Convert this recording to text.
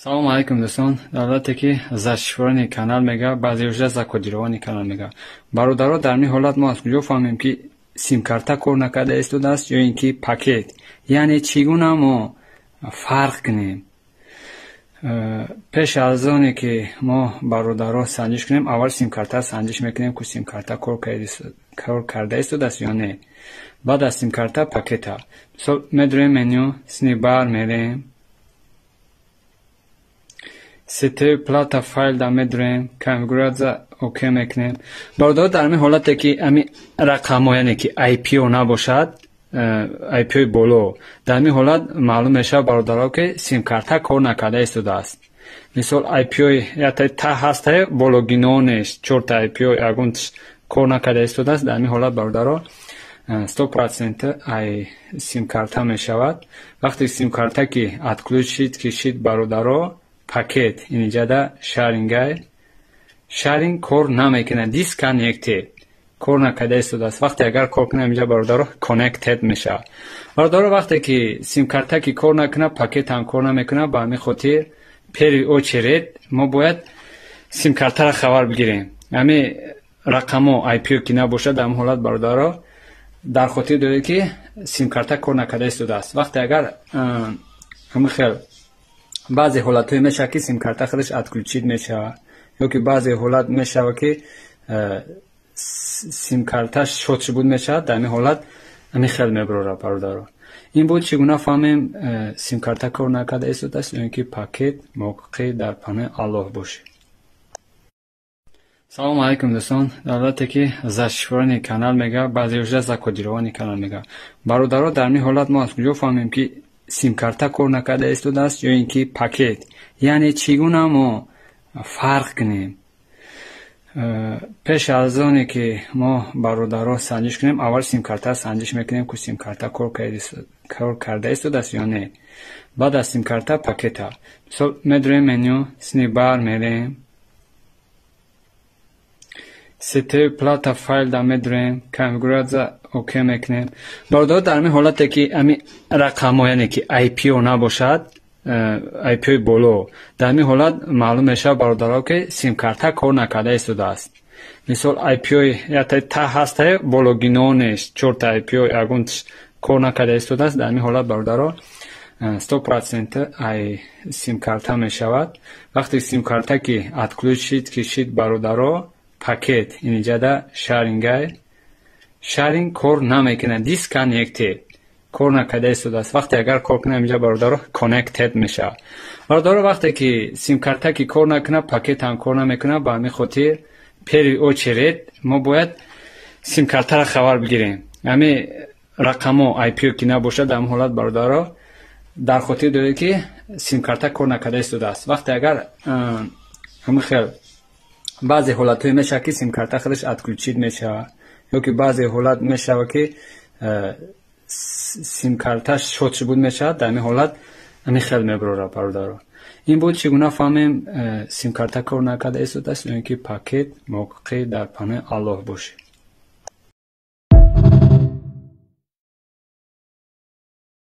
Салому алайкум, дӯстон. Давлате ки зашифровани канал мега, баъзеҳоша закодировани канал мега. Бародаро, дар ин ҳолат мо аз куҷо фаҳмем, ки симкарта кор накарда истодааст ё ин ки пакет? Яъне чӣ гуна мо фарқ кунем? Пеш аз оне ки мо, бародаро, санҷиш кунем, аввал симкарта санҷиш мекунем, ки симкарта кор карда истодааст ё не. Баъд аз симкарта пакета. Мисол, медурем меню, сини бар мерем, сетевой плата файл да медурем, конфигуратсия окей мекунем. Бародаро, дар ҳамин ҳолате ки ҳамин рақамҳо, яъне ки IPO набошад, IPO боло, дар ҳамин ҳолат маълум мешавад, бародаро, ки симкарта кор накарда истодааст. Мисол, IPO та ҳаста бологинонеш чорта IPO ягон кор накарда истодааст. Дар ҳамин ҳолат, бародаро, 100% ай симкарта мешавад. Вақте симкарта ки отключить ки шид, бародаро, пакет инҷада sharing, sharing кор намекунад, disconnected, кор накарда истодааст. Вақте агар кор кунад, инҷа, бародаро, connected мешавад. Бародаро, вақте ки симкарта ки кор накунад, пакет ҳам кор намекунад. Ба ҳамин хотир первый очередь мо бояд симкартаро хабар бигирем. Ҳамин рақамҳо IPO ки набошад, дар ҳамин ҳолат, бародаро, дар хотир доред, ки симкарта кор накарда истодааст. Вақте агар ҳамин хел баъзе ҳолатҳое мешавад, ки симкарта худаш отключить мешавад, ё ки баъзе ҳолат мешавад, ки симкарта шот шубуд мешавад, дар ҳамин ҳолат ҳамин хел мебарорад. Бародаро, ин буд чӣ гуна фаҳмем, симкарта кор накарда истодааст ё ин ки пакет. Мувофиқӣ дар паноҳи Аллоҳ бошед. Салому алайкум, дӯстон. Давлате ки зашифровани канал мега, баъзеҳоша закодировани канал мега. Бародаро, дар ҳамин ҳолат мо аз куҷо фаҳмем, ки симкарта кор накарда истодааст ё ин ки пакет? Яъне чӣ гуна мо фарқ кунем? Пеш аз оне ки мо, бародаро, санҷиш кунем, аввал симкарта санҷиш мекунем, ки симкарта кор карда истодааст ё не. Баъд аз симкарта пакета. Мисол, медурем меню, сини бар мерем, сетевой плата файл да медурем, конфигуратсия окей мекунем. Бародаро, дар ҳамин ҳолате ки ҳамин рақамҳо, яъне ки IPO набошад, IPO боло, дар ҳамин ҳолат маълум мешавад, бародаро, ки симкарта кор накарда истодааст. Мисол, IPO та ҳаста бологинонеш чорта IPO ягон кор накарда истодааст. Дар ҳамин ҳолат, бародаро, 100% ай симкарта мешавад. Вақте симкарта ки отключить ки шид, бародаро, пакет инҷада sharing, sharing кор намекунад, disconnected, кор накарда истодааст. Вақте агар кор кунад, инҷа, бародаро, connected мешавад. Бародаро, вақте ки симкарта ки кор накунад, пакет ҳам кор намекунад. Ба ҳамин хотир первый очередь мо бояд симкартаро хабар бигирем. Ҳамин рақамҳо IPO ки набошад, дар ҳамин ҳолат, бародаро, дар хотир доред, ки симкарта кор накарда истодааст. Вақте агар ҳамин хел баъзе ҳолатҳое мешавад, ки симкарта худаш отключить мешавад, ё ки баъзе ҳолат мешавад, ки симкарта шот шубуд мешавад, дар ҳамин ҳолат ҳамин хел мебарорад. Бародаро, ин буд чӣ гуна фаҳмем, симкарта кор накарда истодааст ё ин ки пакет. Мувофиқӣ дар паноҳи Аллоҳ бошед.